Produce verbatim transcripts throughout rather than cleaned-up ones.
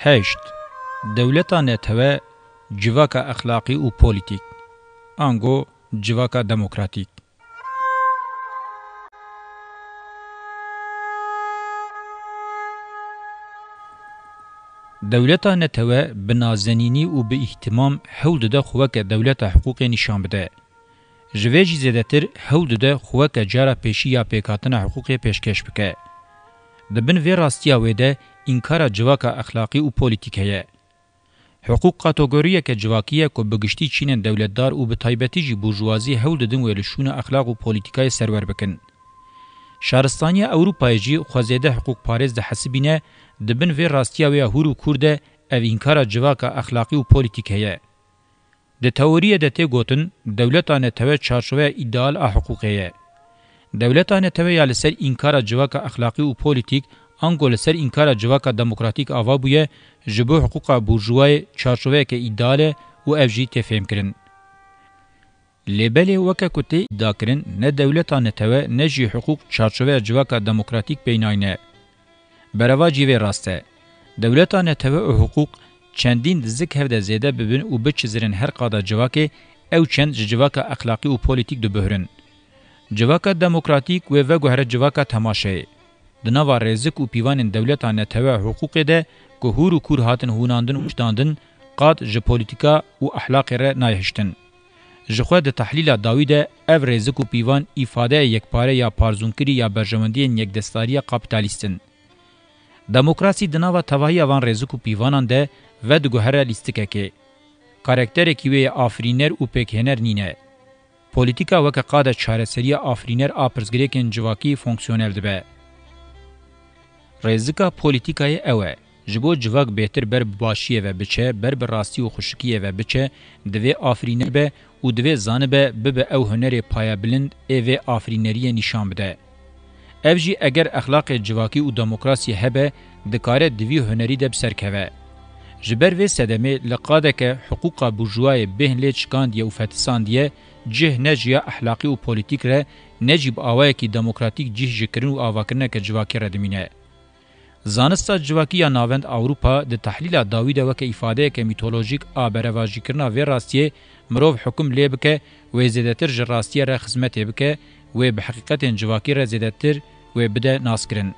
Heşt. Dewleta netewe civaka exlaqî û polîtîk, ango civaka demokratîk. Dewleta netewe bi nazenînî û bi îhtimam hewl dide xwe weke dewleta hiqûqê nîşan bide. Ji vê jî zêdetir hewl dide xwe weke cara pêşî ya pêkhatina hiqûqê pêşkêş bike. Di bin vê rastiya wê de înkara civaka exlaqî û polîtîk heye. Hiqûq kategoriyeke civakî ye ku bi giştî çînên dewletdar û bi taybetî jî burjuwazî hewl didin wê li şûna exlaq û polîtîkayê serwer bikin. Şaristaniya Ewropayê jî xwe zêde hiqûqparêz dihesibîne, di bin vê rastiya wê ya hûr û kûr de ev înkara civaka exlaqî û polîtîk heye. Di teoriyê de tê gotin, dewleta netewe çarçoveya îdeal a hiqûqê ye. Dewleta netewe ya li ser înkara civaka exlaqî û polîtîk, ango li ser înkara civaka demokratîk ava bûye, ji bo hiqûqa burjûwayê çarçoveyeke îdeal e û ev jî tê fêhmkirin. Lê belê weke ku tê îdiakirin, ne dewleta netewe ne jî hiqûq çarçoveya civaka demokratîk peynayne. Berevacî vê rast e. Dewleta netewe û hiqûq çendîn dizik hev de zêde bibin û biçizirin her qada civakê, ew çend ji civaka exlaqî û polîtîk dibihrin. Civaka demokratîk wê veguhere civaka temaşeyê. Di nava rêzik û pîvanên dewleta netewe û hiqûqê de ku hûr û kûr hatin hûnandin û ştandin, qad ji polîtîka û exlaqê re nayê hiştin. Ji xwe di tehlîla dawî de ev rêzik û pîvan îfadeya yekpare ya parzûnkirî ya berjewendiyên yekdestdariya kapîtalîst in. Demokrasî di nava tevahiya van rêzik û pîvanan de vediguhere lîstikekê. Karakterekî wê yê afirîner û pêkhêner nîne. Polîtîka weke qade çareseriya afirîner a pirsgirêkên civakî fonksiyonel dibe. Rêzika polîtîkayê ew e, ji bo civak bêhtir ber bi başiyê ve biçe, ber bi rastî û xweşikiyê ve biçe, divê afirîner be û divê zanibe bibe ew hunerê payebilind ê vê afirîneriyê nîşan bide. Ev jî eger exlaqê civakî û demokrasiyê hebe, dikare di vî hunerî de bi ser keve. Ji ber vê sedemê li qadeke hiqûqa burjûwayê bêhn lê çikandiye û fetisandiye, cih ne ji ya exlaqî û polîtîk re, ne jî bi awayekî demokratîk cih ji kirin û avakirineke civakî re dimîne. Zanista civakî ya Navend Ewropa di tehlîla dawî de weke îfadeyeke mîtolojîk a berevajîkirina vê rastiyê mirov hukum lê bike, wê zêdetir ji rastiyê re xizmetê bike, wê bi heqîqetên civakî re zêdetir wê bide naskirin.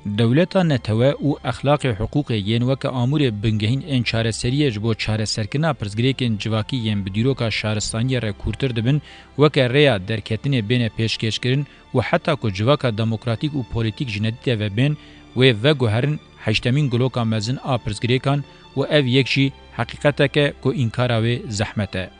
Dewleta netewe û exlaqê hiqûqê yên weke amûrê bingehîn ên çareseriyê ji bo çareserkirina pirsgirêkên civakî yên bi dîroka şaristaniyê re kûrtir dibin, weke rêya derketinê bêne pêşkêşkirin û heta ku civaka demokratîk û polîtîk ji nedî de ve bên, wê veguherin heştemîn guloka mezin a pirsgirêkan û ev yek jî heqîqeteke ku înkara wê zehmet e.